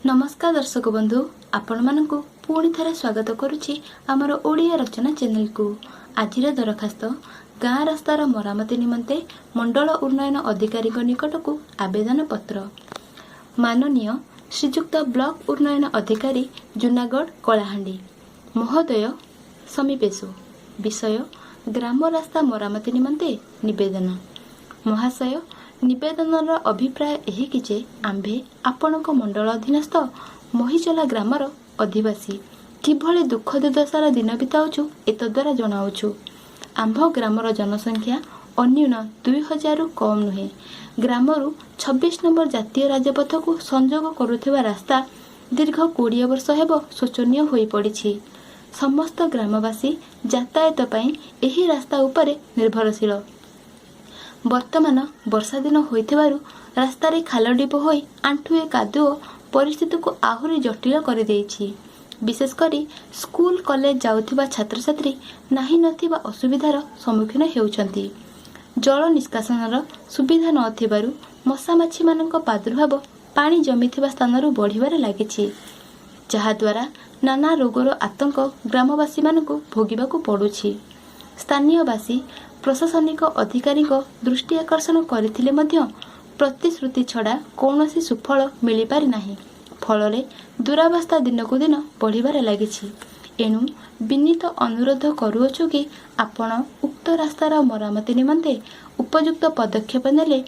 ନମସ୍କାର ଦର୍ଶକ ବନ୍ଧୁ, ଆପଣମାନଙ୍କୁ ପୁଣି ଥରେ ସ୍ୱାଗତ କରୁଛି ଆମର ଓଡ଼ିଆ ରଚନା ଚ୍ୟାନେଲକୁ। ଆଜିର ଦରଖାସ୍ତ, ଗାଁ ରାସ୍ତାର ମରାମତି ନିମନ୍ତେ ମଣ୍ଡଳ ଉନ୍ନୟନ ଅଧିକାରୀଙ୍କ ନିକଟକୁ ଆବେଦନ ପତ୍ର। ମାନନୀୟ ଶ୍ରୀଯୁକ୍ତ ବ୍ଲକ ଉନ୍ନୟନ ଅଧିକାରୀ, ଜୁନାଗଡ଼, କଳାହାଣ୍ଡି ମହୋଦୟ ସମୀପେଷୁ। ବିଷୟ: ଗ୍ରାମ ରାସ୍ତା ମରାମତି ନିମନ୍ତେ ନିବେଦନ। ମହାଶୟ, ନିବେଦନର ଅଭିପ୍ରାୟ ଏହିକି ଯେ ଆମ୍ଭେ ଆପଣଙ୍କ ମଣ୍ଡଳ ଅଧୀନସ୍ଥ ମହିଚଲା ଗ୍ରାମର ଅଧିବାସୀ କିଭଳି ଦୁଃଖ ଦୁର୍ଦ୍ଦଶାର ଦିନ ବିତାଉଛୁ, ଏତଦ୍ୱାରା ଜଣାଉଛୁ। ଆମ୍ଭ ଗ୍ରାମର ଜନସଂଖ୍ୟା ଅନ୍ୟୁନ 2000ରୁ କମ୍ ନୁହେଁ। ଗ୍ରାମରୁ 26 ନମ୍ବର ଜାତୀୟ ରାଜପଥକୁ ସଂଯୋଗ କରୁଥିବା ରାସ୍ତା ଦୀର୍ଘ 20 ବର୍ଷ ହେବ ଶୋଚନୀୟ ହୋଇପଡ଼ିଛି। ସମସ୍ତ ଗ୍ରାମବାସୀ ଯାତାୟାତ ପାଇଁ ଏହି ରାସ୍ତା ଉପରେ ନିର୍ଭରଶୀଳ। ବର୍ତ୍ତମାନ ବର୍ଷା ଦିନ ହୋଇଥିବାରୁ ରାସ୍ତାରେ ଖାଲଢିପ ହୋଇ ଆଣ୍ଠୁଏ କାଦୁଅ ପରିସ୍ଥିତିକୁ ଆହୁରି ଜଟିଳ କରିଦେଇଛି। ବିଶେଷ କରି ସ୍କୁଲ କଲେଜ ଯାଉଥିବା ଛାତ୍ରଛାତ୍ରୀ ନାହିଁ ନଥିବା ଅସୁବିଧାର ସମ୍ମୁଖୀନ ହେଉଛନ୍ତି। ଜଳ ନିଷ୍କାସନର ସୁବିଧା ନଥିବାରୁ ମଶାମାଛିମାନଙ୍କ ପ୍ରାଦୁର୍ଭାବ ପାଣି ଜମିଥିବା ସ୍ଥାନରୁ ବଢ଼ିବାରେ ଲାଗିଛି, ଯାହାଦ୍ୱାରା ନାନା ରୋଗର ଆତଙ୍କ ଗ୍ରାମବାସୀମାନଙ୍କୁ ଭୋଗିବାକୁ ପଡ଼ୁଛି। ସ୍ଥାନୀୟବାସୀ ପ୍ରଶାସନିକ ଅଧିକାରୀଙ୍କ ଦୃଷ୍ଟି ଆକର୍ଷଣ କରିଥିଲେ ମଧ୍ୟ ପ୍ରତିଶ୍ରୁତି ଛଡ଼ା କୌଣସି ସୁଫଳ ମିଳିପାରିନାହିଁ। ଫଳରେ ଦୁରାବସ୍ଥା ଦିନକୁ ଦିନ ବଢ଼ିବାରେ ଲାଗିଛି। ଏଣୁ ବିନୀତ ଅନୁରୋଧ କରୁଅଛୁ କି ଆପଣ ଉକ୍ତ ରାସ୍ତାର ମରାମତି ନିମନ୍ତେ ଉପଯୁକ୍ତ ପଦକ୍ଷେପ ନେଲେ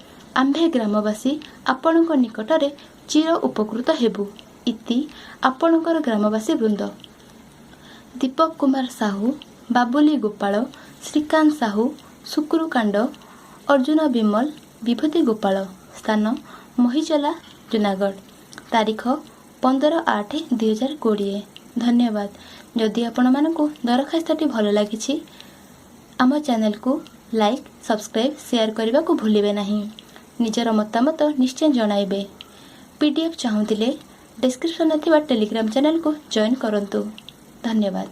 ଆମ୍ଭେ ଗ୍ରାମବାସୀ ଆପଣଙ୍କ ନିକଟରେ ଚିର ଉପକୃତ ହେବୁ। ଇତି, ଆପଣଙ୍କର ଗ୍ରାମବାସୀ ବୃନ୍ଦ। ଦୀପକ କୁମାର ସାହୁ, ବାବୁଲି ଗୋପାଳ, ଶ୍ରୀକାନ୍ତ ସାହୁ, ଶୁକ୍ରୁ କାଣ୍ଡ, ଅର୍ଜୁନ ବିମଲ, ବିଭୂତି ଗୋପାଳ। ସ୍ଥାନ ମହିଚଲା, ଜୁନାଗଡ଼। ତାରିଖ 15/8/2020। ଧନ୍ୟବାଦ। ଯଦି ଆପଣମାନଙ୍କୁ ଦରଖାସ୍ତଟି ଭଲ ଲାଗିଛି, ଆମ ଚ୍ୟାନେଲକୁ ଲାଇକ୍, ସବସ୍କ୍ରାଇବ୍, ସେୟାର କରିବାକୁ ଭୁଲିବେ ନାହିଁ। ନିଜର ମତାମତ ନିଶ୍ଚୟ ଜଣାଇବେ। ପିଡିଏଫ୍ ଚାହୁଁଥିଲେ ଡେସ୍କ୍ରିପସନ୍ରେ ଥିବା ଟେଲିଗ୍ରାମ ଚ୍ୟାନେଲକୁ ଜଏନ୍ କରନ୍ତୁ। ଧନ୍ୟବାଦ।